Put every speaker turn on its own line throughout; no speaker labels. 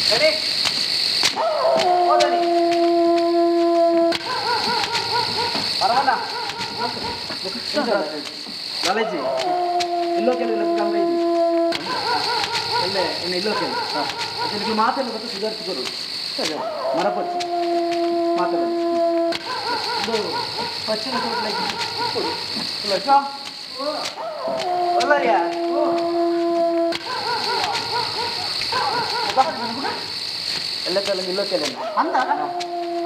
ಧನಿ ಓ ಧನಿ Paravanna college ಇಲ್ಲೋ ಕೆಲವು ಕಂದ ಇದ್ದಿ ಎಲ್ಲೇ ಇನ್ನು ಇಲ್ಲೋ ಕೆಲವು ಅದಕ್ಕೆ ಮಾತೆಲ್ಲ ಗೊತ್ತು ಸುಧಾರಿಸಿಕೊರು ಮರಪಚ್ಚು ಮಾತಾಡೋದು ಇದು ಪಚ್ಚಿನ ಒಲ್ಲರಿಯಾ ಎಲ್ಲ ಕೆಲವು ಇಲ್ಲೋ ಕೆಲವು
ಅಂದ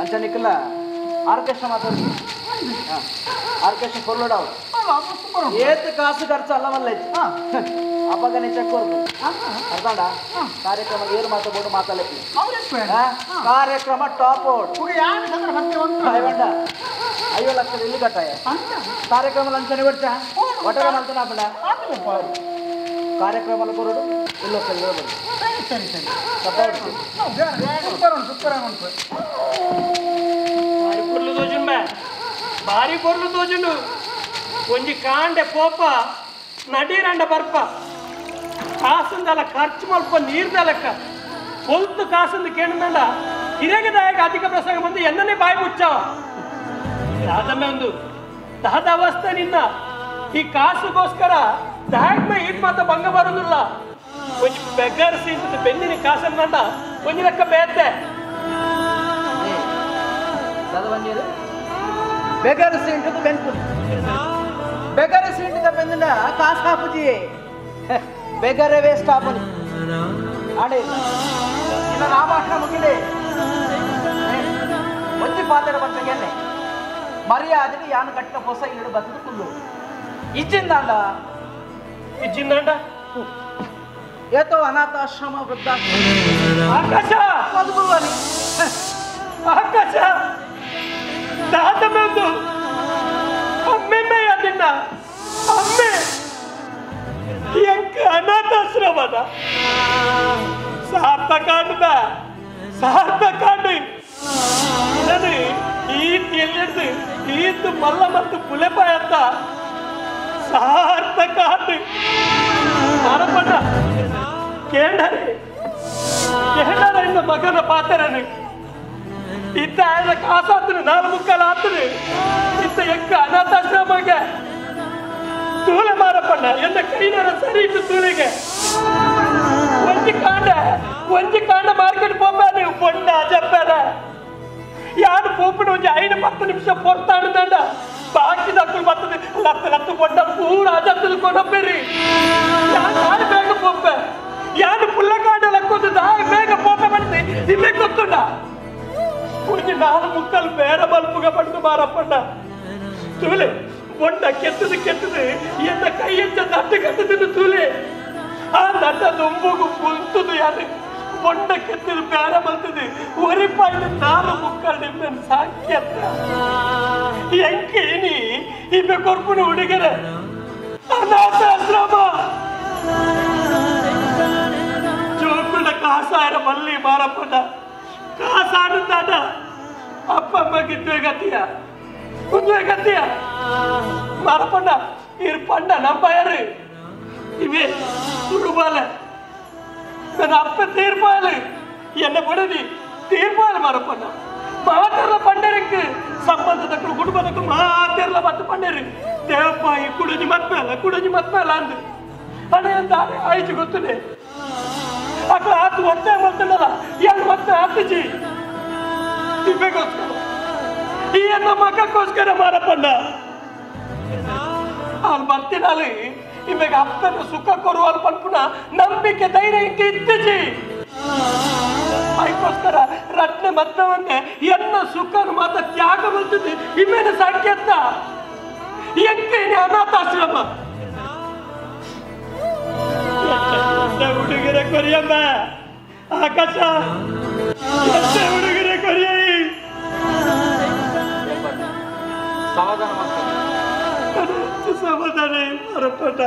ಅಂಚನಿಕ್ಕೆಲ್ಲ ಆರ್ಕೆಸ್ಟ್ರಾ ಮಾತಾಡ್ತೀವಿ ಆರ್ಕೆಸ್ಟ್ರಾ ಕೊರ್ಲೋಡಾವು ಏತ್ ಕಾಸು ಖರ್ಚು ಅಲ್ಲವಲ್ಲ ಅಪ್ಪಗನೆ ಚೆಕ್ ಕೊರ್ದು ಅರ್ಧಾಂಡ ಕಾರ್ಯಕ್ರಮ ಏರು ಮಾತಾಡ್ಬೋದು ಮಾತಾಡಕ್ಕೆ ಕಾರ್ಯಕ್ರಮ ಟಾಪ್ ಔಟ್ 5 ಲಕ್ಷ ಇಲ್ಲಿ ಕಟ್ಟಾಯ ಕಾರ್ಯಕ್ರಮ ಲಂಚನೆ ಬರ್ಚ ಒಟ್ಟರೆ ಮಲ್ತನ ಹಾಪಂಡ ಕಾರ್ಯಕ್ರಮ ಕೊರಡು ಇಲ್ಲೋ ಕೆಲವು ಬರು
ಸರಿ ಸರಿ
ಸೂಪರ್
ಸೂಪರ್
ಭಾರಿ ಪೊರ್ಲು ತೋಜುಂಡು ಬೇ ಭಾರಿ ಪೊರ್ಲು ತೋಜುಂಡು ಒಂಜಿ ಕಾಂಡೆ ಪೋಪ ನಡೀರಂಡ ಬರ್ಪ ಕಾಸಂದಲ್ಲ ಖರ್ಚು ಮಲ್ಪ ನೀರ್ದಲಕ್ಕ ಕೊಲ್ತು ಕಾಸಂದು ಕೇಳಿದಂಡ ಹಿರೇಗದಾಯಕ ಅಧಿಕ ಪ್ರಸಂಗ ಬಂದು ಎನ್ನನೇ ಬಾಯಿ ಮುಚ್ಚಾವ ದಾದಮ್ಮೆ ಒಂದು ದಾದ ಅವಸ್ಥೆ ನಿನ್ನ ಈ ಕಾಸುಗೋಸ್ಕರ ದಾಯಕ ಈಟ್ ಮಾತ ಭಂಗ ಬರೋದಿಲ್ಲ ಒಂಜಿ ಬೆಗರ್ಸಿ ಬೆನ್ನಿನ ಕಾಸಂದ ಒಂಜಿ ಲೆಕ್ಕ ಬೇತೆ
ಬೆಗರ್ಸಿ ಇಂಟು ಬೆನ್ಪುನಿ ಬೆಗರ್ಸಿ ಇಂಟು ಬೆಂದಿನ ಕಾಸು ಹಾಪುಜಿ ಬೆಗರೆ ವೇಸ್ಟ್ ಆಪುನಿ ಆಡೆ ಇಲ್ಲ ರಾಮಾಷಣ ಮುಗಿಲೆ ಒಂಜಿ ಪಾತ್ರ ಬಂದಾಗೆನ್ನೆ ಮರ್ಯಾದೆ ಯಾನು ಕಟ್ಟ ಹೊಸ ಇಲ್ಲಡು ಬತ್ತದು ಕುಲ್ಲು ಇಜ್ಜಿಂದಾಂಡ
ಇಜ್ಜಿಂದಾಂಡ
ಏತೋ ಅನಾಥಾಶ್ರಮ ವೃದ್ಧಾಶ್ರಮ
ಆಕಾಶ
ಬದುಕುವನಿ
ಆಕಾಶ ದಾದಮೆಂದು ಅಮ್ಮೆಮ್ಮೆಯ ನಿನ್ನ ಅಮ್ಮೆ ಎಂಕ ಅನಾಥಾಶ್ರಮದ ಸಾರ್ಥಕಾಂಡ ಸಾರ್ಥಕಾಂಡ ನಾನು ಈ ತಿಳಿದು ಈತು ಮಲ್ಲ ಮತ್ತು ಪುಲೆಪಾಯತ್ತ ಸಾರ್ಥಕಾಂಡ ಮಾರಪಣ್ಣ ಕೇಂಡರೆ ಕೇಂಡರೆ ಇನ್ನು ಮಗನ ಪಾತ್ರನು ಇತ್ತ ಆಯ್ದ ಕಾಸಾತನು ನಾಲ್ ಮುಕ್ಕಾಲು ಆತನು ಇತ್ತ ಎಕ್ಕ ಅನಾಥಾಶ್ರಮಗೆ ತೂಲೆ ಮಾರಪ್ಪಣ್ಣ ಎನ್ನ ಕೈನಾರ ಸರಿ ಇಟ್ಟು ತೂಲೆಗೆ ಒಂಜಿ ಕಾಂಡ ಒಂಜಿ ಕಾಂಡ ಮಾರ್ಕೆಟ್ ಪೋಪಾನೆ ಬೊಂಡ ಜಪ್ಪಾರ ಯಾರು ಪೋಪುನ ಒಂಜಿ 5-10 ನಿಮಿಷ ಪೊರ್ತಾಡುದಂಡ ಬಾಕಿ ದಕ್ಕುಲು ಬರ್ತದೆ ಲತ್ತ ಲತ್ತ ಬೊಂಡ ಪೂರ ಅಜತ್ತದು ಕೊನಪ್ಪೇರಿ ಯಾರು ಬೇಗ ಪೋಪೆ ಯಾರು ಪುಲ್ಲ ಕಾಂಡ ಲಕ್ಕೊಂದು ದಾಯ ಬೇಗ ಪೋಪೆ ಮಾಡ್ತೀನಿ ಇಲ್ಲೇ ಗೊತ್ತುಂಡ ಒಂಜಿ ನಾಲ್ ಮುಕ್ಕಲ್ ಬೇರೆ ಬಲ್ಪುಗ ಪಡೆದು ಮಾರಪ್ಪಣ್ಣ ತೂಲೆ ಬೊಂಡ ಕೆತ್ತದು ಕೆತ್ತದು ಎನ್ನ ಕೈ ಎಂಚ ನಟ್ಟು ಕತ್ತದು ತೂಲೆ ಆ ನಟ ದುಂಬುಗು ಕುಂತುದು ಯಾರು ಬೊಂಡ ಕೆತ್ತದು ಬೇರೆ ಬಲ್ತದು ಒರಿಪಾಯ್ದು ನಾಲ್ ಮುಕ್ಕಲ್ ನಿಮ್ಮನ್ನು ಸಾಕ್ಯತ್ತ ಎಂಕೇನಿ ಇಬ್ಬೆ ಕೊರ್ಪುನ ಹುಡುಗರೆ ಅನಾಥಾಶ್ರಮ ಜೋಕುಡ ಕಾಸಾಯರ ಮಲ್ಲಿ ಮಾರಪ್ಪಣ್ಣ ಕಾಸಾಡುತ್ತಾನ ಅಪ್ಪ ಅಮ್ಮಗೆ ಗತಿಯ ಒಂದುವೆ ಗತಿಯ ಮಾರಪ್ಪಣ್ಣ ಇರ್ ಪಂಡ ನಂಬಾಯರು ಇವೆ ತುರುಬಾಲ ನನ್ನ ಅಪ್ಪ ತೀರ್ಪಾಯಲು ಎನ್ನ ಬಿಡದಿ ತೀರ್ಪಾಯಲು ಮಾರಪ್ಪಣ್ಣ ಮಾತೆರ್ಲ ಪಂಡருக்கு ಸಂಬಂಧದಕ್ಕಳು ಕುಟುಂಬದಕ್ಕಳು ಮಾತೆರ್ಲ ಮತ್ತೆ ಪಂಡರು ದೇವಪ್ಪಾಯಿ ಕುಡಜಿ ಮತ್ಮೇಲ ಕುಡಜಿ ಮತ್ಮೇಲ ಅಂದು ಅಣ್ಣ ದಾರಿ ಆಯ್ತು ಗೊತ್ತುನೆ ಅక్కడ ಆತು ಒತ್ತೆ ಮಲ್ತನಲ್ಲ ಎಲ್ಲಿ ಮತ್ತೆ ಆತಜಿ ತಿಪ್ಪೆಗೋಸ್ಕರ ಈ ಎನ್ನ ಮಗಕ್ಕೋಸ್ಕರ ಮಾರಪ್ಪಣ್ಣ ಅಲ್ಲಿ ಬರ್ತೀನಲ್ಲಿ ಇವಾಗ ಅಪ್ಪನ ಸುಖ ಕೊಡುವ ಪನ್ಪುನ ನಂಬಿಕೆ ಧೈರ್ಯ ಇಂಕೆ ಇತ್ತಜಿ ಅದಕ್ಕೋಸ್ಕರ ರತ್ನ ಮತ್ತವನ್ನೇ ಎನ್ನ ಸುಖನ ಮಾತ ತ್ಯಾಗ ಬರ್ತದೆ ಇಮ್ಮೇಲೆ ಸಾಕ್ಯತ್ತ ಎಂಕೇನೆ ಅನಾಥಾಶ್ರಮ ಹುಡುಗರ ಕೊರಿಯಮ್ಮ ಆಕಾಶ ಹುಡುಗರ ಕೊರಿಯ
ಸಮಾಧಾನ ಮಾಡ್ತಾರೆ
ಸಮಾಧಾನ ಮಾರಪ್ಪಣ್ಣ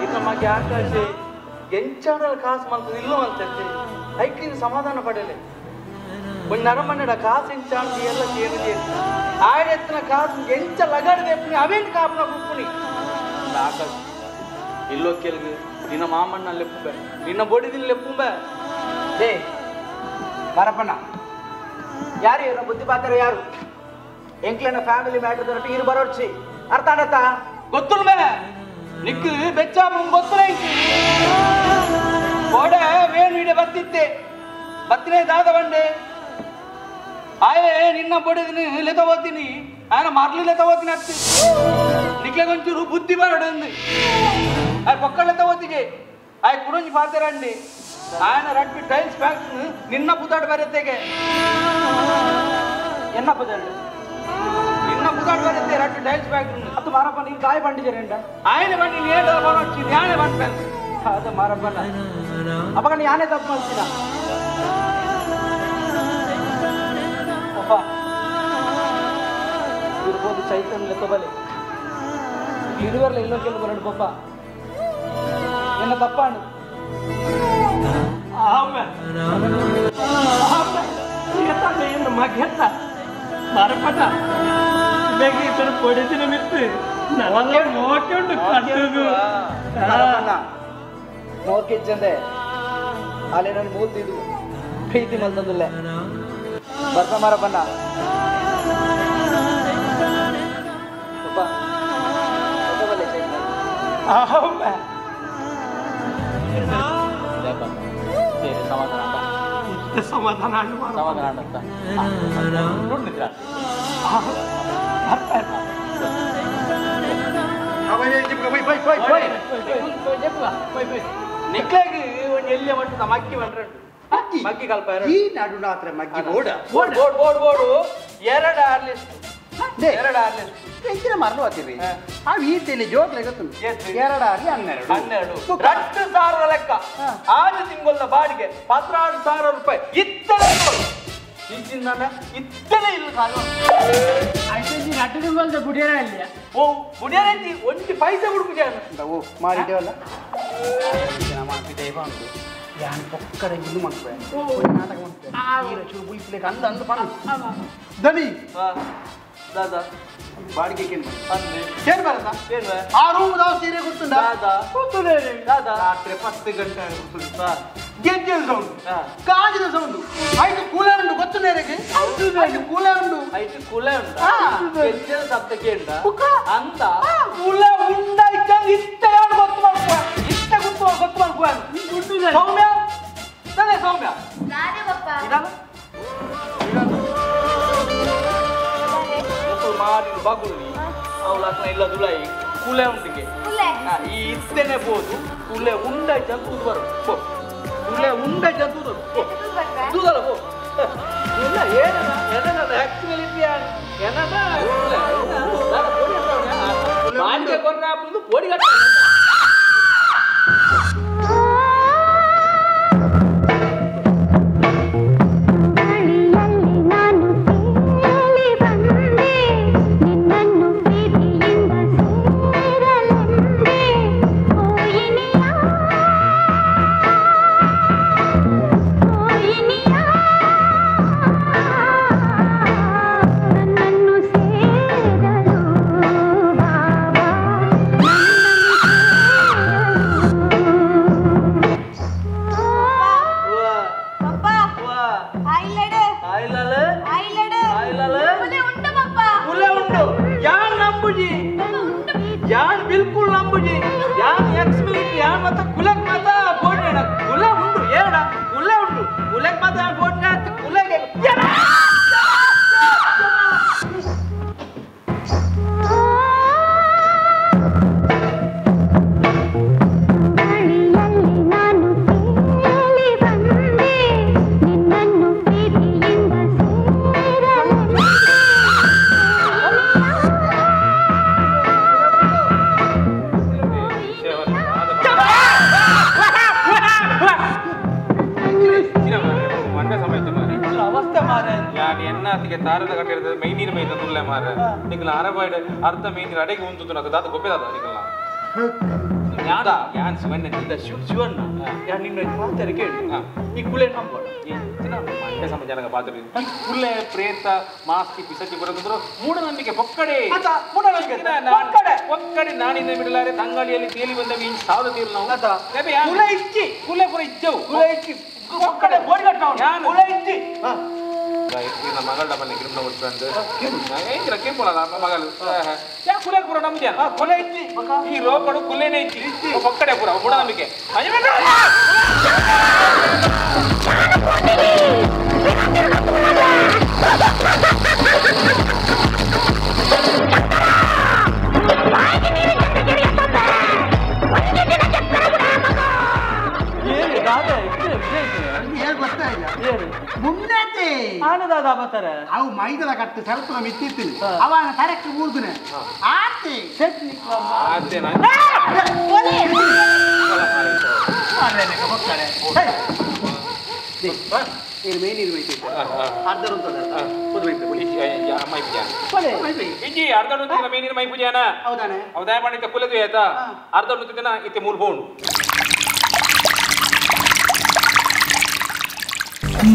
ಇತ್ತ ಮಗೆ ಆಕಾಶ ಎಂಚಾಡಲ ಕಾಸು ಮಂತದ ಇಲ್ಲೋ ಅಂತಂತೆ ಐಕ್ಲಿನ ಸಮಾಧಾನ ಪಡಲೆ ಒಂದು ನರಮನ್ನಡ ಕಾಸು ಎಂಚಾಡ್ದು ಎಲ್ಲ ಕೇಳಿದೆ ಆಯ್ದೆತ್ತಿನ ಕಾಸು ಎಂಚ ಲಗಾಡದೆ ಅವೇನು ಕಾಪನ ಕುಪ್ಪುನಿ ಆಕಾಶ ಇಲ್ಲೋ ಕೆಲ್ಗು ನಿನ್ನ ಮಾಮಣ್ಣ ಲೆಪ್ಪುಂಬೆ ನಿನ್ನ ಬೋಡಿದಿನ ಲೆಪ್ಪುಂಬೆ
ಲೇ ಮರಪ್ಪಣ್ಣ ಯಾರು ಇವ್ರ ಬುದ್ಧಿ ಪಾತ್ರ ಯಾರು ಎಂಕ್ಲೆನ ಫ್ಯಾಮಿಲಿ ಮ್ಯಾಟರ್ ದೊರಟು ಇರು ಬರೋಡ್ಚಿ ಅರ್ಥ ಆಡತ್ತ
ಗೊತ್ತುಲ್ಬೆ ನಿಕ್ಕು ಬೆಚ್ಚ ಗೊತ್ತುಲ ಕೋಡೆ ವೇಣು ಇಡೆ ಬತ್ತಿತ್ತೆ ಬತ್ತಿನೇ ದಾದ ಬಂಡೆ ಆಯೇ ನಿನ್ನ ಬಡಿದಿನಿ ಲೆತ ಹೋಗ್ತೀನಿ ఆయన ಮರ್ಲಿ ಲೆತ ಹೋಗ್ತೀನಿ ಅತ್ತಿ ನಿಕ್ಲೆಗೊಂಚೂರು ಬುದ್ಧಿ ಬರడంದು ಆಯ್ ಪೊಕ್ಕಳ ಲೆತ ಹೋತಿಗೆ ಆಯ್ ಕುಡೊಂಜಿ ಪಾತೆರಂಡಿ ఆయన ರಡ್ಡು ಟೈಲ್ಸ್ ಫ್ಯಾಕ್ಟ್ರಿ ನಿನ್ನ ಪುದಾಡ್ ಬರತ್ತೆಗೆ
ಎನ್ನ ಪುದಾಡು
ನಿನ್ನ ಪುದಾಡ್ ಬರತ್ತೆ ರಡ್ಡು ಟೈಲ್ಸ್ ಫ್ಯಾಕ್ಟ್ರಿ
ಅದು ಮಾರಪ್ಪ ನೀನು ದಾಯಿ ಬಂಡಿಜರೇಂಡ
ఆయన ಬಂಡಿ ನೇಡ ಬರೋಚಿ ಯಾನೆ ಬಂಡ್ಪೆ
ಅದು ಮಾರಪ್ಪನ ಅವಾಗ ನೀ ಯಾನೆ ತಪ್ಪು ಮಾಡ್ತೀನ ಪಪ್ಪ ಇರ್ಬೋದು ಚೈತನ್ಯ ಲೆತ್ತಬಲೆ ಇರುವರ್ಲ ಇಲ್ಲೋ ಕೆಲವು ಬರಡು ಪಪ್ಪ ಎನ್ನ ತಪ್ಪಾಣು
ಆಮೆ ಆಮೆ ಏತಾನೆ ಎನ್ನ ಮಗೆತ್ತ ಮರಪಟ ಬೇಗ ಇತರ ಪೊಡಿದಿನ ಮಿತ್ತು ನಲ್ಲ ಮೋಕೆ ಉಂಟು ಕಟ್ಟುಗು
ಮೋಕಿಜ್ಜಂದೆ ಅಲ್ಲಿ ನನ್ನ ಮೂಲ್ತಿದ್ದು ಪ್ರೀತಿ ಮಲ್ತಂದಿಲ್ಲ ಬರ್ತ ಮಾರಪ್ಪಣ್ಣ ಪಪ್ಪ ಲೆತ್ತಬಲೆ ಚೈತನ್ಯ
ಆಮೆ
ಸಮಾಧಾನ
ಸಮಾಧಾನ
ಸಮಾಧಾನ ಅಂತ ನೋಡಿದ್ರ ನಿಕ್ಲಾಗಿ ಒಂದು ಎಲ್ಲಿಯ ಮಟ್ಟದ ಮಕ್ಕಿ ಬಂದ್ರೆ ಮಕ್ಕಿ ಕಲ್ಪ
ಈ ನಡು ನಾತ್ರ ಮಗ್ಗಿ ಬೋಡ
ಬೋಡ್ ಬೋಡ್ ಬೋಡ್ ಬೋಡು ಎರಡು ಆರ್ಲಿಸ್ಟ್ ಎರಡು ಆರ್ಲಿಸ್ಟ್
ಹೆಚ್ಚಿನ ಮರಳು ಹತ್ತಿರಿ ಆ ಈತೇಲಿ ಜೋಕ್ಲೆ ಗೊತ್ತುಂಟು ಎರಡು ಆರ್ಲಿ 12
12 2,000 ಲೆಕ್ಕ ಆರು ತಿಂಗಳ ಬಾಡಿಗೆ 16,000 ರೂಪಾಯಿ ಇತ್ತಲೆ ಇಜ್ಜಿಂದ ಇತ್ತಲೆ ಇಲ್ಲ ಕಾಲು
ರಟ್ಟು ತಿಂಗಳದ ಬುಡಿಯರ ಇಲ್ಲ
ಓ ಬುಡಿಯರ ಐತಿ ಒಂಟಿ ಪೈಸೆ ಬಿಡ್ಬಿಟ್ಟ
ಓ ಮಾಡಿದ್ದೇವಲ್ಲ ದೈವ ಉಂಟು ಯಾನ್ ಪೊಕ್ಕಡ ಇನ್ನು ಮಾಡ್ತೇವೆ ನಾಟಕ ಮಾಡ್ತೇವೆ ಚೂರು ಬುಲ್ಪ್ಲೇಕ್ ಅಂದ ಅಂದ ಪಣ ದನಿ
ದಾದಾ
ಬಾಡಿಗೆ ಕೇನ್
ಅಂದೆ
ಕೇನ್ ಬರದಾ
ಕೇನ್
ಆ ರೂಮ್ ದಾವ ಸೀರೆ ಗೊತ್ತುಂಡ
ದಾದಾ
ಗೊತ್ತುಂಡೆ
ದಾದಾ
ರಾತ್ರಿ 10 ಗಂಟೆ ಗೊತ್ತುಂಡ ಗೆಜ್ಜೆಲ್ ಸೌಂಡ್ ಗಾಜಿನ ಸೌಂಡ್ ಐದು ಕೂಲರ್ ಉಂಟು ಗೊತ್ತುಂಡೆ ರೇಗೆ ಐದು ಕೂಲರ್ ಉಂಟು
ಐದು ಕೂಲರ್ ಉಂಟು ಗೆಜ್ಜೆಲ್ ಶಬ್ದ ಕೇಂಡ ಅಂತ ಕೂಲ ಉಂಡ ಇದ್ದಂಗೆ ಇತ್ತ ಯಾರು ಗೊತ್ತು ಮಾಡ್ಕೊ ಇತ್ತ ಗೊತ್ತು ಗೊತ್ತು ಮಾಡ್ಕೊ ಸೌಮ್ಯ ತಾನೇ ಸೌಮ್ಯ
ನಾನೇ ಪಪ್ಪ
ಇದಾನ ಮಾರಿ ಬಾಗುಲಿ ಅವಳ ಇಲ್ಲ ದುಳಾಯಿ ಕೂಲೆ ಉಂಟಿಗೆ ಈ ಇತ್ತೇನೆ ಬೋದು ಕೂಲೆ ಉಂಡ ಜಂತು ಬರು ಪೋ ಕೂಲೆ ಉಂಡ ಜಂತು ಬರು ಪೋ ತೂದಲ್ಲ ಪೋ ಇಲ್ಲ ಏನದ ಏನದ ಆಕ್ಚುಲಿ ಏನದ ಕೂಲೆ ಬಾಡಿಗೆ ಕೊರ್ನ ಹಾಪುದು ಪೋಡಿ ಕಟ್ಟ
ಅರ್ಧ ಮೀನಿನ ಅಡೆಗೆ ಉಂಟು ದಾದ ಗೊಪ್ಪೆ ದಾದ ನಿಕಲ್ಲ
ಯಾದ ಯಾನ್ ಶಿವಣ್ಣ ಶಿವಣ್ಣ ಯಾನ್ ನಿನ್ನ ಮಾತಾಡಿ ಕೇಳಿ ಈ ಕುಲೆ ನಂಬೋಣ
ಮಂಡೆ ಸಮಾಜನಗ ಪಾತ್ರೆ ಕುಲೆ ಪ್ರೇತ ಮಾಸ್ತಿ ಪಿಸಚಿ ಬರೋದಂದ್ರು ಮೂಢನಂಬಿಕೆ ಪೊಕ್ಕಡೆ ಪೊಕ್ಕಡೆ ಪೊಕ್ಕಡೆ ನಾನಿಂದ ಬಿಡಲಾರೆ ತಂಗಾಳಿಯಲ್ಲಿ ತೇಲಿ ಬಂದ ಮೀನ್ ಸಾವದ ತೀರು ನಾವು ಕುಲೆ ಇಚ್ಚಿ ಕುಲೆ ಪುರ ಇಜ್ಜವು ಕುಲೆ ಇಚ್ಚಿ ಪೊಕ್ಕಡೆ ಬೋಡಿ ಕಟ್ಟವು ಕುಲೆ ಇಚ್ಚಿ ಮಗಳ ಮನೆ ಗಿಡ ಏನು ಕೇಳ್ಕೊಳ್ಳಲ್ಲ ಮಗಳು ಯಾಕೆ ಕುಲೆ ಪೂರ ನಮ್ಗೆ ಕುಲೆ ಇಚ್ಚಿ ಈ ಲೋಕಡು ಕುಲೆನೇ ಇಚ್ಚಿ ಪೊಕ್ಕಡೆ ಪೂರ ಮೂಢನಂಬಿಕೆ
ಅವು ಮೈದದ ಕಟ್ಟು ಸ್ವಲ್ಪ ಮಿತ್ತಿತ್ತಿಲ್ಲ ಅವನ ಕರೆಕ್ಟ್ ಊರ್ದುನೆ ಆತೆ
ಅರ್ಧ ಇತ್ತೆ ಮೂರು ಬೋಂಡು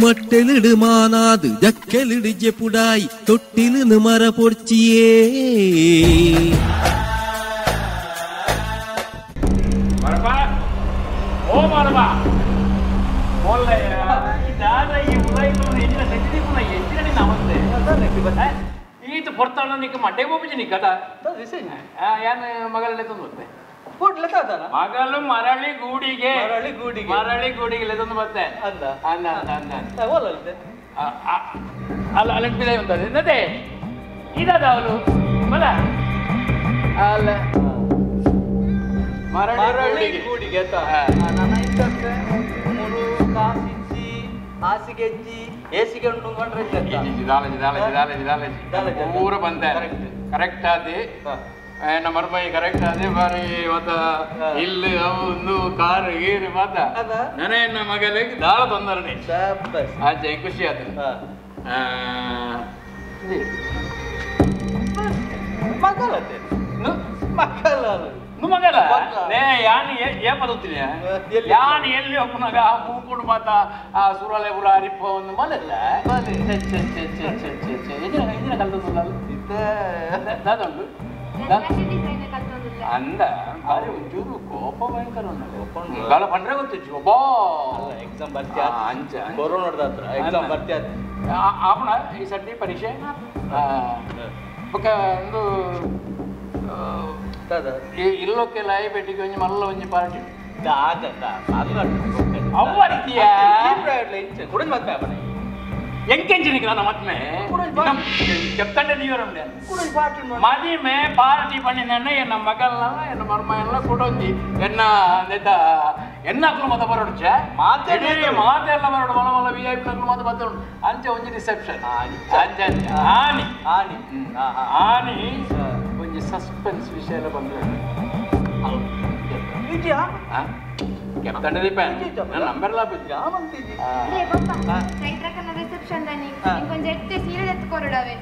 ಮಟ್ಟೆಲಿಡು ಮಾನಾದು ಜಕ್ಕೆಲಿಡು ಜೆಪುಡಾಯಿ ತೊಟ್ಟಿಲು ಮರ ಪೊರ್ಚಿಯೇ
ಮರಪ್ಪ ಓ ಮರಪ್ಪ ಈತ ಪೊರ್ತಾಳ ನಿಕ್ಕ ಮಡ್ಡೆ ಗೋಪಿಜಿ ನಿಕ್ಕದ ಯಾನ್ ಮಗಳಲ್ಲೇ ತಂದು ಬರ್ತೆ ಮಗಳು ಮರಳಿ ಗೂಡಿಗೆ ಮರಳಿ ಗೂಡಿಗೆ ಮರಳಿ ಗೂಡಿಗೆ ಲೆತ್ತೊಂದು ಬರ್ತೆ ಅಂದ ಅಂದ ಅಂದ ಅಲ್ಲ ಅಲ್ಲಂಟಿದೆ ಉಂಟದೆ ನದೇ ಇದಾದ ಅವಳು ಮಲ ಅಲ್ಲ
ಮರಳಿ ಗೂಡಿಗೆ ನನ್ನ ಇಷ್ಟಕ್ಕೆ ಮೂರು ಕಾಸಿಚ್ಚಿ ಹಾಸಿಗೆಜ್ಜಿ ಏಸಿಗೆ ಉಂಟು ಕಂಡ್ರೆ
ಪೂರ ಬಂದೆ ಕರೆಕ್ಟ್ ಆದಿ ನಮ್ಮ ಮರ್ಮೈ ಕರೆಕ್ಟ್ ಅದೇ ಬಾರಿ ಮತ್ತ ಇಲ್ಲಿ ಅವು ಕಾರು ಗೀರು ಮಾತ ನನಗೆ ನನ್ನ ಮಗಳಿಗೆ ದಾಳ ತೊಂದರೆ ಆಚೆ ಖುಷಿ ಆಯ್ತು ಮಗಲ ಯಾನ್ ಏಪದೊತ್ತಿನ ಯಾನ್ ಎಲ್ಲಿ ಒಪ್ಪನಾಗ ಆ ಮೂಕುಡು ಮಾತ ಆ ಸುರಳೆ ಪುರ ಅರಿಪ ಒಂದು ಮಲಲ್ಲ ಇದಿನ ಕಲ್ತದ್ದು ದಾದುಂಡು ಅಂದ ಬಾರಿ ಒಂಚೂರು ಕೋಪ ಭಯಂಕರ ಉಂಟು ಪಂಡ್ರೆ ಗೊತ್ತಿತ್ತು ಒಬ್ಬ
ಎಕ್ಸಾಮ್ ಬರ್ತಿ ಅಂಚ ಕೊರೋನಾದ ಹತ್ರ ಎಕ್ಸಾಮ್ ಬರ್ತಿ
ಆಪಣ ಈ ಸರ್ತಿ ಪರೀಕ್ಷೆ ಬೊಕ ಒಂದು ಇಲ್ಲೊಕ್ಕೆಲ್ಲ ಐಪೇಟಿಗೆ ಒಂಜಿ ಮಲ್ಲ ಒಂಜಿ ಪಾರ್ಟಿ ಅವ್ವ ರೀತಿಯ
ಕುಡಿದು ಮತ್ತೆ ಆಪಣೆ
ಎಂಕೆಂಜಿನಿಗೆ ನನ್ನ ಮದ್ಮೆ చెప్తాంటే తీవరం ಮದಿಮೆ ಪಾರ್ಟಿ ಪಣ್ಣಿನ ಎನ್ನ ಮಗಲ್ನ ಎನ್ನ ಮರ್ಮ ಎಲ್ಲ ಕೊಡೊಂಜಿ ಎನ್ನ ಎನ್ನ ಅಕ್ಲು ಮತ ಬರೋಡುಚೆ ಮಾತೆಲ್ಲ ಬರೋಡು ಮಲ ಮಲ V I P ನಕ್ಲು ಮಾತ ಬತ್ತೋಡು ಅಂಚೆ ಒಂಜಿ ರಿಸೆಪ್ಷನ್ ಅಂಚೆ ಅಂಚೆ ಆನಿ ಆನಿ ಆನಿ ಒಂಜಿ ಸಸ್ಪೆನ್ಸ್ ವಿಷಯ ಎಲ್ಲ ಬಂದ್ರೆ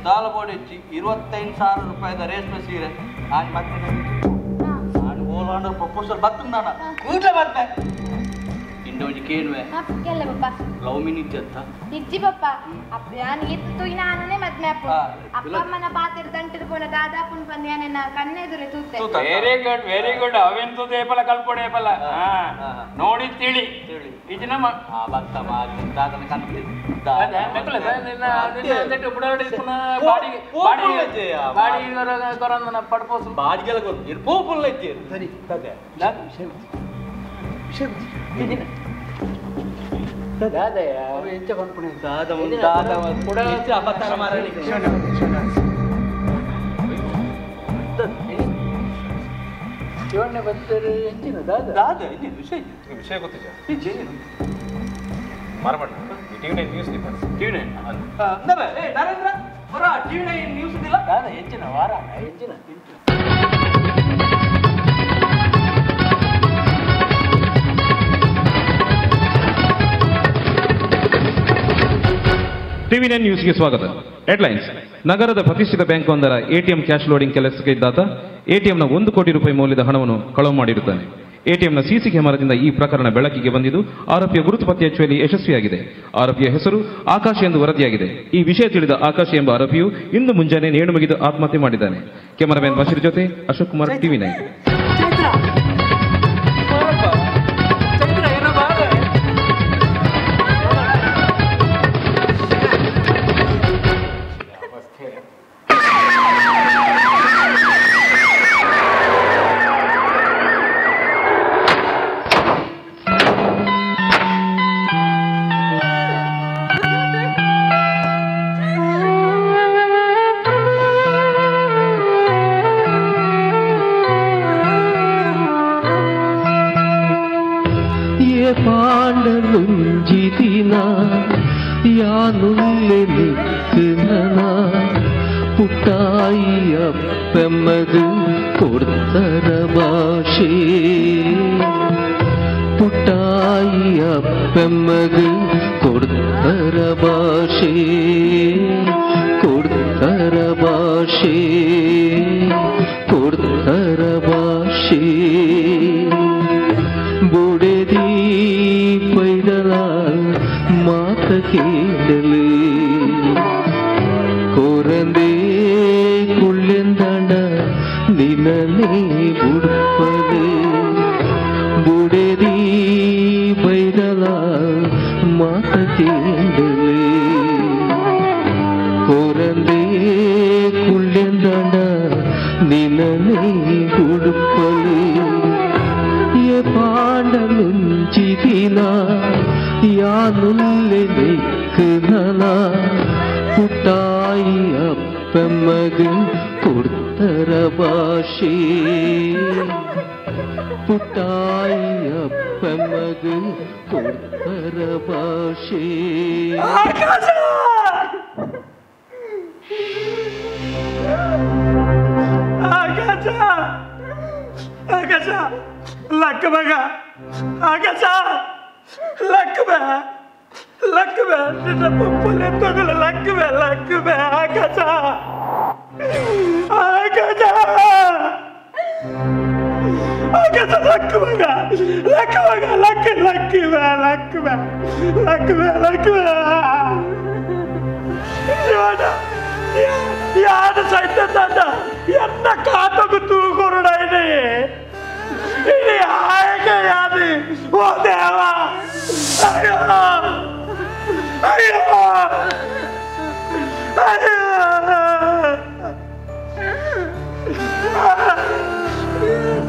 ದಾಲ ಬೋಡಿಚ್ಚಿ 25,000 ರೂಪಾಯಿದ ರೇಷ್ಮೆ ಸೀರೆ ನಾನು ಮತ್ತೆ ನಾನು ಓಲಾಂಡ್ರ ಪ್ರಪೋಸಲ್ ಬತ್ತು ನಾನು ಕೂಡಲೇ ಬರ್ತೆ ಇಂಡ ಒಂಜಿ ಕೇಳುವೆ ಲವ್ ಮೀನ್ ಇಜ್ಜತ್ತ
ಇಜ್ಜಿ ಪಪ್ಪ ಅಪ್ಪ ನಾನು ಇತ್ತು ನಾನೇ ಮದ್ಮೆ ಅಪ್ಪ ಅಪ್ಪ ಅಮ್ಮನ ಪಾತ್ರ ದಂಟದ ಪೋನ ದಾದಾ ಪುನ್ ಪಂದ್ ಯಾನೆನ್ನ ಕಣ್ಣೆದುರೆ ತೂತೆ
very good very good ಅವೆಂತು ದೇಪಲ ಕಲ್ಪೊಡೆ ಏಪಲ ನೋಡಿ ತಿಳಿ ಇಜ್ಜಿ ನಮ್ಮ
ಆ ಬತ್ತ ಮಾರಿ ದಾದನ ಕಣ್ಣು
ವಿಷಯ ಗೊತ್ತಿಲ್ಲ ಮಾರಮಣ್ಣ TV nine news TV nine
Narendra ಬರ TV nine news ಇಲ್ಲ
ದಾದ ಹೆಚ್ಚಿನ ವಾರ ಹೆಚ್ಚಿನ
ಟಿವಿ ನೈನ್ ನ್ಯೂಸ್ಗೆ ಸ್ವಾಗತ. ಹೆಡ್ಲೈನ್ಸ್: ನಗರದ ಪ್ರತಿಷ್ಠಿತ ಬ್ಯಾಂಕ್ ಒಂದರ ATM cash loading ಕೆಲಸಕ್ಕೆ ಇದ್ದಾತ ಎಟಿಎಂನ 1 ಕೋಟಿ ರೂಪಾಯಿ ಮೌಲ್ಯದ ಹಣವನ್ನು ಕಳವು ಮಾಡಿರುತ್ತಾನೆ.
ಎಟಿಎಂನ ಸಿಸಿ ಕ್ಯಾಮೆರಾದಿಂದ ಈ ಪ್ರಕರಣ ಬೆಳಕಿಗೆ ಬಂದಿದ್ದು ಆರೋಪಿಯ ಗುರುತು ಪತ್ತೆ ಹಚ್ಚುವಲ್ಲಿ ಯಶಸ್ವಿಯಾಗಿದೆ. ಆರೋಪಿಯ ಹೆಸರು ಆಕಾಶ್ ಎಂದು ವರದಿಯಾಗಿದೆ. ಈ ವಿಷಯ ತಿಳಿದ ಆಕಾಶ್ ಎಂಬ ಆರೋಪಿಯು ಇಂದು ಮುಂಜಾನೆ ನೇಣು ಮುಗಿದು ಆತ್ಮಹತ್ಯೆ ಮಾಡಿದ್ದಾನೆ. ಕ್ಯಾಮರಾಮನ್ ಬಶೀರ್ ಜೊತೆ ಅಶೋಕ್ ಕುಮಾರ್, ಟಿವಿ 9.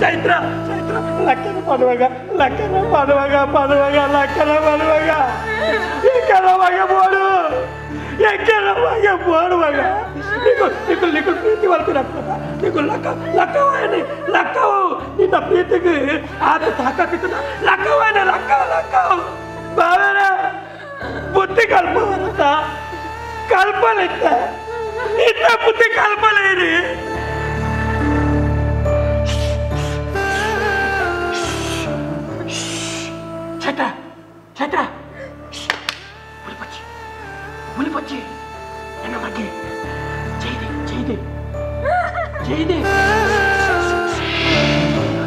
ಚೈತ್ರ ಚೈತ್ರ ಲಕ್ಕನ ಪಡುವಾಗ ಲಕ್ಕನ ಪಡುವಾಗ ಪಡುವಾಗ ಲಕ್ಕನ ಪಡುವಾಗ ಎಕ್ಕರವಾಗ ಬೋಡು ಎಕ್ಕರವಾಗ ಬೋಡುವಾಗ ನಿಕು ನಿಕು ನಿಕು ಪ್ರೀತಿ ಬರ್ತೀರಪ್ಪ ನಿಕು ಲಕ್ಕ ಲಕ್ಕವಾಯನೆ ಲಕ್ಕವು ನಿನ್ನ ಪ್ರೀತಿಗೆ ಆತ ತಾಕತ್ತಿದ್ದ ಲಕ್ಕವಾಯನೆ ಲಕ್ಕ ಲಕ್ಕವು ಬಾವರ ಬುದ್ಧಿ ಕಲ್ಪ ಬರುತ್ತಾ ಕಲ್ಪಲಿತ್ತ ಇತ್ತ ಬುದ್ಧಿ ಕಲ್ಪಲೇರಿ. ಚೈತ್ರ ಚೈತ್ರ ಹುಲಿಪಚ್ಚಿ ಹುಲಿಪಚ್ಚಿ ನನ್ನ ಬಗ್ಗೆ ಜೈದೆ ಜೈದೆ ಜೈದೆ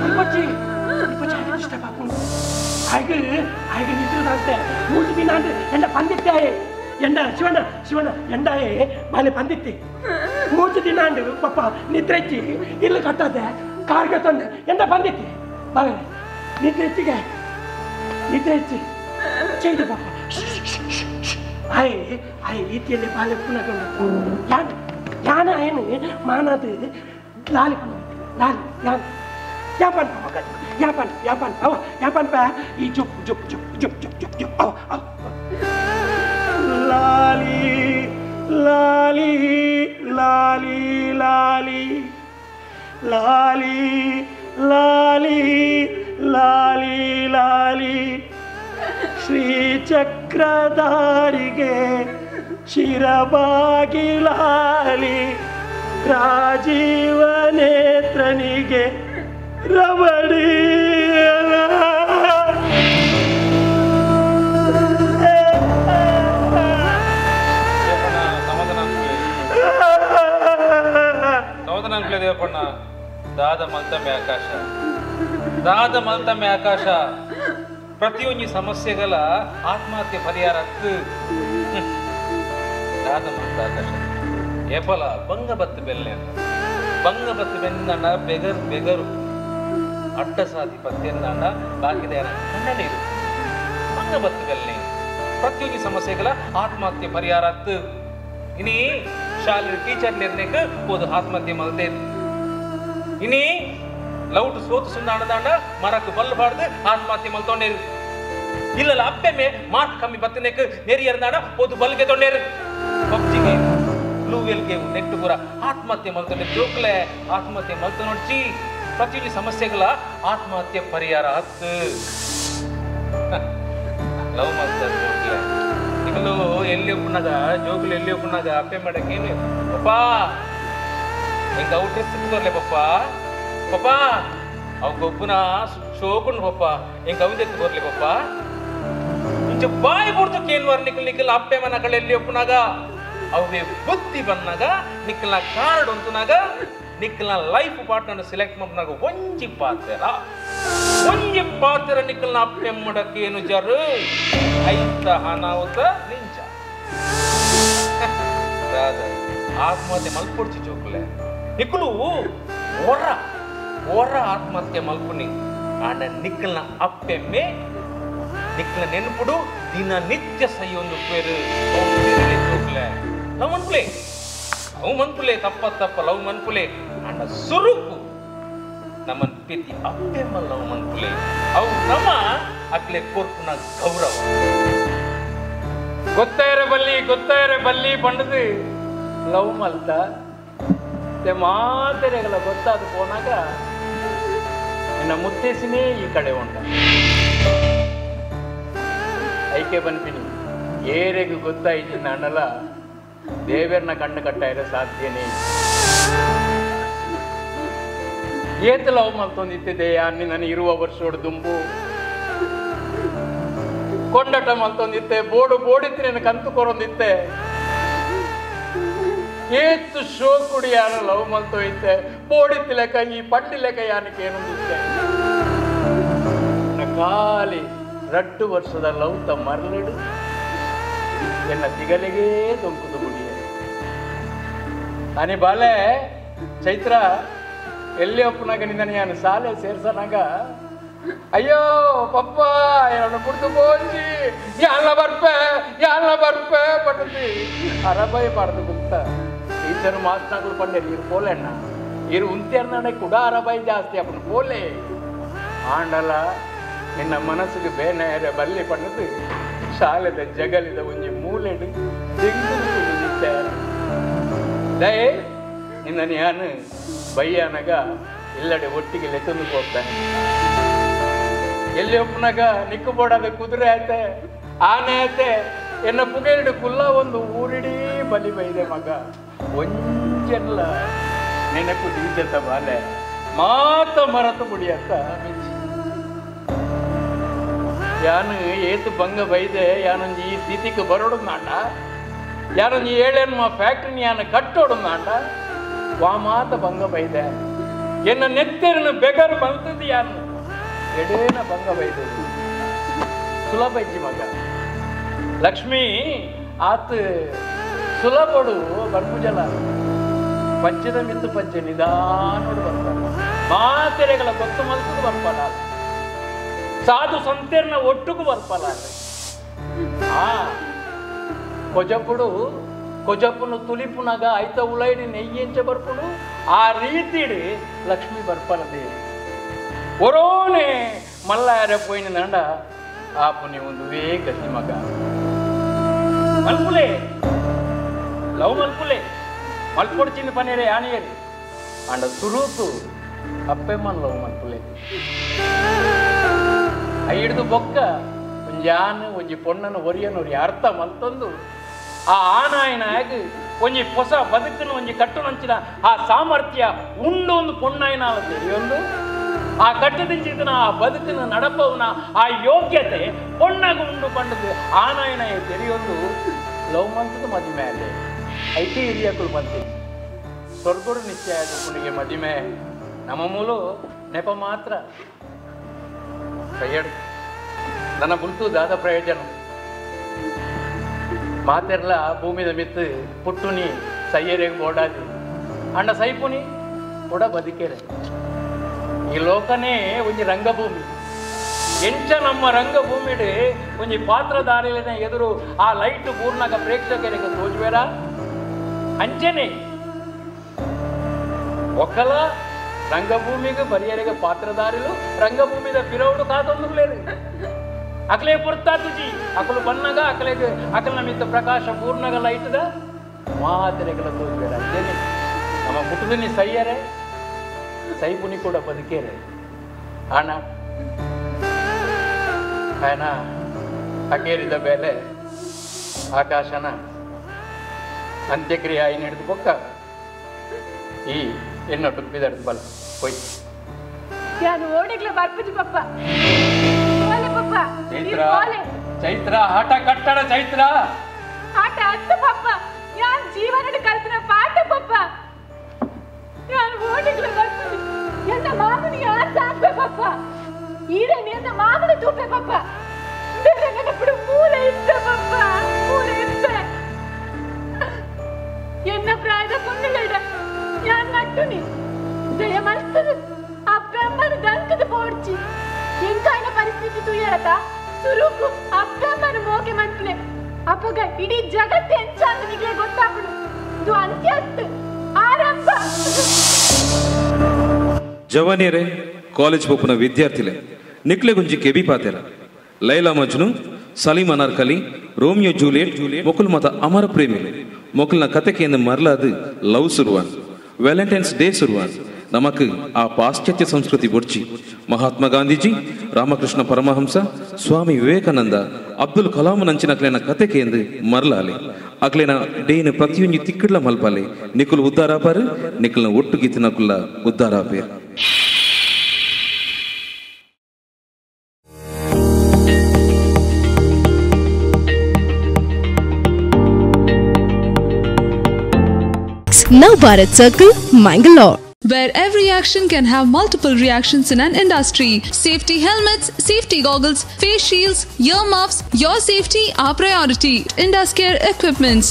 ಹುಲಿಪಚ್ಚಿ ಹುಲಿಪಚ್ಚಿ ಹಾಗೆ ಇಷ್ಟ ಪಾಪು ಹಾಗೆ ಹಾಗೆ ನಿಂತಿರೋದಂತೆ ಮೂರು ದಿನ ಅಂದ್ರೆ ಎಂಡ ಪಂದಿತ್ತಾಯೆ ಎಂಡ ಶಿವಣ್ಣ ಶಿವಣ್ಣ ಎಂಡಾಯೆ ಬಾಲೆ ಪಂದಿತ್ತಿ ಮೂರು ದಿನ ಅಂಡು ಪಪ್ಪ ನಿದ್ರೆಚ್ಚಿ ಇಲ್ಲಿ ಕಟ್ಟದೆ ಕಾರ್ಗೆ ತಂದೆ ಎಂಡ ಪಂದಿತ್ತಿ ಬಾಲೆ ನಿದ್ರೆಚ್ಚಿಗೆ ನಿದ್ರೆಚ್ಚಿ ಚೈದು ಪಾಪ ಆಯ್ ಆಯ್ ರೀತಿಯಲ್ಲಿ ಬಾಲೆ ಪುನಃ ಯಾನ್ ಯಾನ ಏನು ಮಾನದು ಲಾಲಿ ಲಾಲಿ ಯಾನ್ ಯಾಪನ್ ಮಗ ಯಾಪನ್ ಯಾಪನ್ ಅವ ಯಾಪನ್ ಪಾ ಈ ಜುಪ್ ಜುಪ್ ಜುಪ್ ಜುಪ್ ಜುಪ್ ಜುಪ್ ಜುಪ್ ಅವ ಅವ ಲಾಲಿ ಲಾಲಿ ಲಾಲಿ ಲಾಲಿ ಲಾಲಿ ಲಾಲಿ ಲಾಲಿ ಲಾಲಿ ಶ್ರೀಚಕ್ರಧಾರಿಗೆ ಶಿರಬಾಗಿ ಲಾಲಿ ರಾಜೀವ ನೇತ್ರನಿಗೆ ರಮಣೀಯ.
ಸಮಾಧಾನ ದೇವಪ್ಪಣ್ಣ ದಾದ ಮಂತಮೆ ಆಕಾಶ ದಾದ ಮಲ್ತಮ್ಮೆ ಆಕಾಶ ಪ್ರತಿಯೊಂದು ಸಮಸ್ಯೆಗಳ ಆತ್ಮಹತ್ಯೆ ಪರಿಹಾರ ದಾದ ಮಲ್ತ ಆಕಾಶ ಏಪಲ ಬಂಗ ಬತ್ತು ಬೆಲ್ಲೆ ಬಂಗ ಬತ್ತು ಬೆಂದಣ್ಣ ಬೆಗರು ಬೆಗರು ಅಡ್ಡ ಸಾಧಿ ಪತ್ತೆಂದಣ್ಣ ಬಾಕಿದ ಕಣ್ಣ ನೀರು ಬಂಗ ಬತ್ತು ಬೆಲ್ಲೆ ಪ್ರತಿಯೊಂದು ಸಮಸ್ಯೆಗಳ ಆತ್ಮಹತ್ಯೆ ಪರಿಹಾರ ಇನಿ ಶಾಲೆ ಟೀಚರ್ ನಿರ್ಣಯಕ್ಕೆ ಹೋದು ಆತ್ಮಹತ್ಯೆ ಮಲ್ತೇ ಇನಿ ಲೌಟ್ ಸೋತು ಸುಂದಾಣದಾಂಡ ಮರಕ್ಕೆ ಬಲ್ಲು ಬಾಡ್ದು ಆತ್ಮಹತ್ಯೆ ಮಲ್ತೊಂಡೇರು ಇಲ್ಲಲ್ಲ ಅಪ್ಪೆಮ್ಮೆ ಮಾರ್ಕ್ ಕಮ್ಮಿ ಬತ್ತನೇಕ್ ನೆರಿಯರ್ದಾಂಡ ಹೋದು ಬಲ್ಗೆ ತೊಂಡೇರು PUBG game blue whale game net ಪೂರ ಆತ್ಮಹತ್ಯೆ ಮಲ್ತೊಂಡೆ ಜೋಕ್ಲೆ ಆತ್ಮಹತ್ಯೆ ಮಲ್ತ ನೋಡ್ಚಿ ಪ್ರತಿಯೊಂದು ಸಮಸ್ಯೆಗಳ ಆತ್ಮಹತ್ಯೆ ಪರಿಹಾರ ಹತ್ತು ಲವ್ ಮಾಡ್ತಾರೆ ಜೋಕ್ಲೆ ನಿಗಲು ಎಲ್ಲಿ ಒಪ್ಪನಾಗ ಜೋಗುಲು ಎಲ್ಲಿ ಒಪ್ಪನಾಗ ಅಪ್ಪೆ ಮಾಡಕ್ಕೇನು ಪಪ್ಪಾ ಹಿಂಗ ಅವು ಡ್ರೆಸ್ ಸಿಕ್ತೋರ್ಲೆ ಪಪ್ಪ ಪಪ್ಪ ಅವ್ ಗೊಬ್ಬನ ಶೋಕುಂಡು ಪಪ್ಪ ಹಿಂಗ ಅವಿದ ಎತ್ತುಕೋರ್ಲೆ ಪಪ್ಪ ಇಂಚ ಬಾಯಿ ಬುಡ್ದು ಕೇನ್ವಾರ ನಿಕ್ಕಲ್ ನಿಕ್ಕಲ್ ಅಪ್ಪೆ ಮನಗಳು ಎಲ್ಲಿ ಒಪ್ಪನಾಗ ಅವೇ ಬುದ್ಧಿ ಬಂದಾಗ ನಿಕ್ಕಲ್ನ ಕಾರ್ಡ್ ಅಂತನಾಗ ನಿಕ್ಕಲ್ನ ಲೈಫ್ ಪಾರ್ಟ್ನರ್ ಸೆಲೆಕ್ಟ್ ಮಾಡ್ನಾಗ ಒಂಜಿ ಪಾತ್ರ ಒಂಜಿ ಪಾತ್ರ ನಿಕ್ಕಲ್ನ ಅಪ್ಪೆ ಮಾಡಕ್ಕೇನು ಜರು ಐತ ಅನಾಹುತ ನಿಂಚ ಆತ್ಮಹತ್ಯೆ ಮಲ್ಪೊಡ್ಚಿ ಜೋಕುಲೆ ನಿಕ್ಕಲು ಒರ ಒರ ಆತ್ಮಹತ್ಯೆ ಮಲ್ಪುನಿ ಆಂಡ ನಿಕ್ಕಲ್ನ ಅಪ್ಪೆಮ್ಮೆ ನಿಕ್ಕಲ ನೆನಪುಡು ದಿನ ನಿತ್ಯ ಸೈಯೊಂದು ಪೇರು ಜೋಕುಲೆ ಲವ್ ಮನ್ಪುಲೆ ಲವ್ ಮನ್ಪುಲೆ ತಪ್ಪ ತಪ್ಪ ಲವ್ ಮನ್ಪುಲೆ ಆಂಡ ಸುರುಕು ನಮ್ಮನ್ ಪಿತಿ ಅಪ್ಪೆಮ್ಮ ಲವ್ ಮನ್ಪುಲೆ ಅವು ನಮ್ಮ ಅಕ್ಲೆ ಕೊರ್ಪುನ ಗೌರವ
ಗೊತ್ತಾಯರೆ ಬಲ್ಲಿ ಗೊತ್ತಾಯರೆ ಬಲ್ಲಿ ಪಂಡದು ಲವ್ ಮಲ್ತ ಮಾತೆರೆಗಳ ಗೊತ್ತಾದ ಪೋನಾಗ ನಿನ್ನ ಮುತ್ತೇಸಿನೇ ಈ ಕಡೆ ಉಂಟ ಐಕೆ ಬನ್ಪಿನಿ ಏರೆಗೂ ಗೊತ್ತಾಯ್ತು ನಾನಲ್ಲ ದೇವರನ್ನ ಕಣ್ಣು ಕಟ್ಟಾಯಿರ ಸಾಧ್ಯನೇ ಏತ ಲವ್ ಮಲ್ತೊಂದಿತ್ತಿದೆ ಅನ್ನಿ ನಾನು ಇರುವ ವರ್ಷೋಡು ದುಂಬು ಕೊಂಡಟ ಮಲ್ತೊಂದಿತ್ತೆ ಬೋಡು ಬೋಡಿತ್ತು ನನ್ನ ಕಂತು ಕೊರೊಂದಿತ್ತೆ ಏತು ಶೋ ಕುಡಿ ಯಾರು ಲವ್ ಮಲ್ತೊಯ್ತೆ ಬೋಡಿತ್ತು ಲೆಕ್ಕ ಈ ಪಟ್ಟಿ ಲೆಕ್ಕ ಯಾನಕ್ಕೆ ಏನೊಂದಿತ್ತೆ ಖಾಲಿ 2 ವರ್ಷದ ಲವ್ ತ ಮರಳಿಡು ಎನ್ನ ತಿಗಲಿಗೆ ದೊಂಕುದು ಗುಡಿಯ ಅನಿ ಬಾಲೆ ಚೈತ್ರ ಎಲ್ಲಿ ಒಪ್ಪನಾಗ ನಿನ್ನ ನಾನು ಶಾಲೆ ಸೇರ್ಸನಾಗ ಅಯ್ಯೋ ಪಪ್ಪ ಏನನ್ನು ಕುಡ್ದು ಬೋಂಜಿ ಯಾಲ ಬರ್ಪೆ ಯಾಲ ಬರ್ಪೆ ಪಟ್ಟದಿ ಅರಬೈ ಬಾರ್ದು ಗುಪ್ತ ಟೀಚರ್ ಮಾಸ್ನಾಗಳು ಪಂಡೇರಿ ಇರು ಪೋಲೆ ಅಣ್ಣ ಇರು ಉಂತಿಯರ್ನಾಡೆ ಕೂಡ ಅರಬೈ ಜಾಸ್ತಿ ಅಪ್ಪನ ಪೋಲೆ ಆಂಡಲ ನಿನ್ನ ಮನಸ್ಸಿಗೆ ಬೇನೆ ಬಲ್ಲಿ ಪಣ್ಣದು ಶಾಲೆದ ಜಗಲಿದ ಒಂಜಿ ಮೂಲೆಡು ದಿಂಗು ದಯೆ ನಿನ್ನ ನಾನು ಬಯ್ಯಾನಾಗ ಇಲ್ಲಡೆ ಒಟ್ಟಿಗೆ ಲೆತ್ತೊಂದು ಹೋಗ್ತಾನೆ ಎಲ್ಲಿ ಒಪ್ಪನಾಗ ನಿಕ್ಕು ಬೋಡಾದ ಕುದುರೆ ಆಯ್ತೆ ಆನೆ ಆಯ್ತೆ ಎನ್ನ ಪುಗೆರಡು ಕುಲ್ಲ ಒಂದು ಊರಿಡೀ ಬಲಿ ಬೈದೆ ಮಗ ಒಂಜೆಲ್ಲ ನೆನಪು ದೀಜತ ಬಾಲೆ ಮಾತ ಮರತು ಬುಡಿಯತ್ತ ಮಿಂಚಿ ಯಾನು ಏತು ಬಂಗ ಬೈದೆ ಯಾನೊಂದು ಈ ಸ್ಥಿತಿಗೆ ಬರೋಡು ನಾಂಡ ಯಾನೊಂದು ಏಳೇನು ಫ್ಯಾಕ್ಟ್ರಿನ ಯಾನು ಕಟ್ಟೋಡು ನಾಂಡ ವಾ ಮಾತ ಬಂಗ ಬೈದೆ ಎನ್ನ ನೆತ್ತೆರನು ಬೆಗರು ಬಂತದ್ದು ಯಾನು ಎಡೇನ ಬಂಗ ಬೈದೆ ಸುಲಭ ಇಜ್ಜಿ ಮಗ ಲಕ್ಷ್ಮೀ ಆತ ಸುಲಭಡು ಬರ್ಪುಜಲ ಪಜ್ಜದ ಮಿತ್ತು ಪಜ್ಜೆ ನಿಧಾನೋಡು ಬರ್ತಾನೆ ಮಾತೆರೆಗಳ ಗೊತ್ತು ಮಲ್ತದು ಬರ್ಪಲ್ಲ ಸಾಧು ಸಂತೆರ್ನ ಒಟ್ಟುಗೂ ಬರ್ಪಲ್ಲ ಆ ಕೊಜಪುಡು ಕೊಜಪ್ಪನು ತುಲಿಪುನಾಗ ಐತ ಉಲೈಡಿ ನೆಯ್ಯಂಚೆ ಬರ್ಪುಡು ಆ ರೀತಿಡಿ ಲಕ್ಷ್ಮಿ ಬರ್ಪಲದೆ ಒರೋನೆ ಮಲ್ಲಾರ ಪೋಯಿನ ನಂಡ ಆ ಪುನಿ ಒಂದುವೇ ಗತಿ ಮಗ ಮಲ್ಪುಲೆ ಲವ್ ಮಲ್ಪುಲೆ ಮಲ್ಪೊಡು ಚಿನ್ನ ಪನೇರೆ ಆನೆಯರಿ ಅಂಡ ಸುರೂತು ಅಪ್ಪೆಮ್ಮನ್ ಲವ್ ಮಲ್ಪುಲೆ ಹಿಡಿದು ಬೊಕ್ಕ ಒಂಜಿ ಆನು ಒಂಜಿ ಪೊಣ್ಣನು ಒರಿಯನೊರಿ ಅರ್ಥ ಮಲ್ತೊಂದು ಆ ಆನಾಯನಾಗ ಒಂಜಿ ಹೊಸ ಬದುಕನ್ನು ಒಂಜಿ ಕಟ್ಟುನಂಚಿನ ಆ ಸಾಮರ್ಥ್ಯ ಉಂಡು ಒಂದು ಪೊಣ್ಣಾಯನ ತೆರೆಯೊಂದು ಆ ಕಟ್ಟದಿಂಚಿದನ ಆ ಬದುಕಿನ ನಡಪವನ ಆ ಯೋಗ್ಯತೆ ಪೊಣ್ಣಾಗ ಉಂಡು ಪಂಡದು ಆನಾಯನ ತೆರೆಯೊಂದು ಲವ್ ಮಂತದ ಮದುವೆ ಅಲ್ಲೇ ಐತಿ ಹಿರಿಯಕುಲು ಬಂತಿ ಸ್ವರ್ಗಡು ನಿಶ್ಚಯ ಪುಣಿಗೆ ಮದಿಮೆ ನಮ್ಮ ಮೂಲು ನೆಪ ಮಾತ್ರ.
ಕೈಯಡು ನನ್ನ ಬುಲ್ತು ದಾದ ಪ್ರಯೋಜನ ಮಾತೆರ್ಲ ಭೂಮಿದ ಮಿತ್ತು ಪುಟ್ಟುನಿ ಸೈಯರಿಗೆ ಬೋಡಾದಿ ಅಣ್ಣ ಸೈಪುನಿ ಕೂಡ ಬದುಕೇರೆ ಈ ಲೋಕನೇ ಒಂಜಿ ರಂಗಭೂಮಿ ಎಂಚ ನಮ್ಮ ರಂಗಭೂಮಿಡು ಒಂಜಿ ಪಾತ್ರಧಾರಿನ ಎದುರು ಆ ಲೈಟ್ ಪೂರ್ಣಕ ಪ್ರೇಕ್ಷಕರಿಗೆ ತೋಜುವೇರ ಅಂಚನೆ ಒಕ್ಕಲ ರಂಗಭೂಮಿಗೆ ಬರಿಯರಿಗೆ ಪಾತ್ರಧಾರಿಲು ರಂಗಭೂಮಿದ ಪಿರವುಡು ಕಾತೊಂದುರ್ಲೇರು ಅಕಲೇ ಪುರ್ತಾತುಜಿ ಅಕಲು ಬನ್ನಗ ಅಕಲೆಗೆ ಅಕಲ ಮಿತ್ತ ಪ್ರಕಾಶ ಪೂರ್ಣಗ ಲೈಟ್ದ ಮಾತೆರೆಗಳ ತೋಜುವೇರ ಅಂಚನೆ ನಮ್ಮ ಪುಟ್ಟುದಿನಿ ಸೈಯರೆ ಸೈಪುನಿ ಕೂಡ ಬದುಕೇರೆ ಅಣ್ಣ ಆಯನ ಅಕೇರಿದ ಮೇಲೆ ಆಕಾಶನ ಅಂತ್ಯಕ್ರಿಯೆ ಆಯ್ನ ಹಿಡಿದು ಬೊಕ್ಕ ಈ ಎನ್ನೊಟ್ಟು ಬಿದಡ್ದು ಬಲ ಹೋಯ್
ಯಾನು ಓಡಿಗ್ಲ ಬರ್ಪುಜಿ ಪಪ್ಪ ಓಲೆ ಪಪ್ಪ
ಚೈತ್ರ ಚೈತ್ರ ಆಟ ಕಟ್ಟಡ ಚೈತ್ರ
ಆಟ ಅತ್ತ ಪಪ್ಪ ಯಾನ್ ಜೀವನದ ಕಲ್ತಿನ ಪಾಠ ಪಪ್ಪ ಯಾನು ಓಡಿಗ್ಲ ಬರ್ಪುಜಿ ಎನ್ನ ಮಾಮನಿ ಯಾರು ಸಾಕ್ಬೆ ಪಪ್ಪ ಈರನ್ ಎನ್ನ ಮಾಮನ ತೂಪೆ ಪಪ್ಪ ಬೇರೆ ನೆನಪಿಡು ಮೂಲೆ ಇತ್ತ ಪಪ್ಪ ಮೂಲೆ ಇತ್ತ ಎನ್ನ ಪ್ರಾಯದ ಪುಣ್ಯಲೇಡ ಯಾನ್ ನಟ್ಟುನಿ ದಯ ಮಲ್ತದು ಆ ಬ್ರಹ್ಮನ ದಂಕದ ಪೋಡ್ಚಿ ಎಂಕಾಯಿನ ಪರಿಸ್ಥಿತಿ ತುಯ್ಯರತ ಸುರುಕು ಆ ಬ್ರಹ್ಮನ ಮೋಕೆ ಮನ್ಪುಲೆ ಅಪ್ಪಗ ಇಡೀ ಜಗತ್ತು ಎಂಚ ಅಂತ ನಿಗ್ಲೆ ಗೊತ್ತಾಪುಡು ಇದು ಅಂತ್ಯತ್ತು ಆರಂಭ.
ಜವಾನಿಯರೇ ಕಾಲೇಜ್ ಪೋಪುನ ವಿದ್ಯಾರ್ಥಿಲೆ ನಿಕ್ಲೆಗುಂಜಿ ಕೆಬಿ ಪಾತೆರ ಲೈಲಾ ಮಜ್ನು ಸಲೀಂ ಅನಾರ್ಕಲಿ ರೋಮಿಯೋ ಜೂಲಿಯಟ್ ಮೊಕುಲ್ ಮತ ಅಮರ ಪ್ರೇಮಿಲೆ ಮೊಕಲ್ನ ಕತೆಕೆಯನ್ನು ಮರಲಾದು ಲವ್ ಸುರುವಾನ್ ವ್ಯಾಲೆಂಟೈನ್ಸ್ ಡೇ ಸುರುವಾನ್ ನಮಕ್ ಆ ಪಾಶ್ಚಾತ್ಯ ಸಂಸ್ಕೃತಿ ಬೊಡ್ಚಿ ಮಹಾತ್ಮ ಗಾಂಧೀಜಿ ರಾಮಕೃಷ್ಣ ಪರಮಹಂಸ ಸ್ವಾಮಿ ವಿವೇಕಾನಂದ ಅಬ್ದುಲ್ ಕಲಾಂ ನಂಚಿನ ಅಕ್ಲೆನ ಕತೆಕೆಂದು ಮರಲಾಲೆ ಅಕ್ಲೆನ ಡೇನ ಪ್ರತಿಯೊಂಜಿ ತಿಕ್ಕಿಡ್ಲ ಮಲ್ಪಾಲೆ ನಿಕುಲ್ ಉದ್ದಾರಾಪಾರು ನಿಕಲ್ನ ಒಟ್ಟು ಗೀತಿನಕುಲ್ಲ ಉದ್ದಾರಾಪೇರು.
Now Bharat Circle, Mangalore.
Where every action can have multiple reactions in an industry. Safety helmets, safety goggles, face shields, earmuffs, your safety our priority. Induscare Equipments.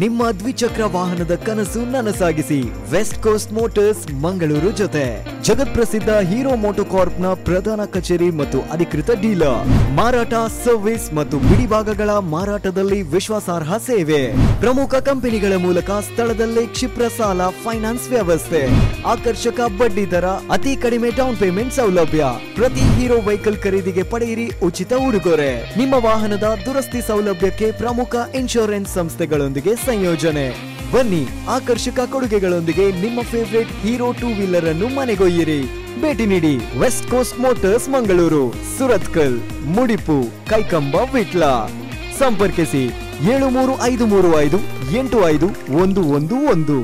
ನಿಮ್ಮ ದ್ವಿಚಕ್ರ ವಾಹನದ ಕನಸು ನನಸಾಗಿಸಿ ವೆಸ್ಟ್ ಕೋಸ್ಟ್ ಮೋಟಾರ್ಸ್ ಮಂಗಳೂರು ಜೊತೆ ಜಗತ್ಪ್ರಸಿದ್ಧ ಹೀರೋ ಮೋಟೋಕಾರ್ಪ್ನ ಪ್ರಧಾನ ಕಚೇರಿ ಮತ್ತು ಅಧಿಕೃತ ಡೀಲರ್. ಮಾರಾಟ, ಸರ್ವಿಸ್ ಮತ್ತು ಬಿಡಿಭಾಗಗಳ ಮಾರಾಟದಲ್ಲಿ ವಿಶ್ವಾಸಾರ್ಹ ಸೇವೆ. ಪ್ರಮುಖ ಕಂಪನಿಗಳ ಮೂಲಕ ಸ್ಥಳದಲ್ಲೇ ಕ್ಷಿಪ್ರ ಸಾಲ ಫೈನಾನ್ಸ್ ವ್ಯವಸ್ಥೆ, ಆಕರ್ಷಕ ಬಡ್ಡಿ ದರ, ಅತಿ ಕಡಿಮೆ ಡೌನ್ ಪೇಮೆಂಟ್ ಸೌಲಭ್ಯ. ಪ್ರತಿ ಹೀರೋ ವೆಹಿಕಲ್ ಖರೀದಿಗೆ ಪಡೆಯಿರಿ ಉಚಿತ ಉಡುಗೊರೆ. ನಿಮ್ಮ ವಾಹನದ ದುರಸ್ತಿ ಸೌಲಭ್ಯಕ್ಕೆ ಪ್ರಮುಖ ಇನ್ಶೂರೆನ್ಸ್ ಸಂಸ್ಥೆಗಳೊಂದಿಗೆ ಸಂಯೋಜನೆ. ಬನ್ನಿ, ಆಕರ್ಷಕ ಕೊಡುಗೆಗಳೊಂದಿಗೆ ನಿಮ್ಮ ಫೇವರೇಟ್ ಹೀರೋ ಟೂ ವೀಲರ್ ಅನ್ನು ಮನೆಗೊಯ್ಯಿರಿ. ಭೇಟಿ ನೀಡಿ West Coast Motors Mangaluru, Surathkal, Mudipu, Kaikamba, Vitla. ಸಂಪರ್ಕಿಸಿ 73535 85111.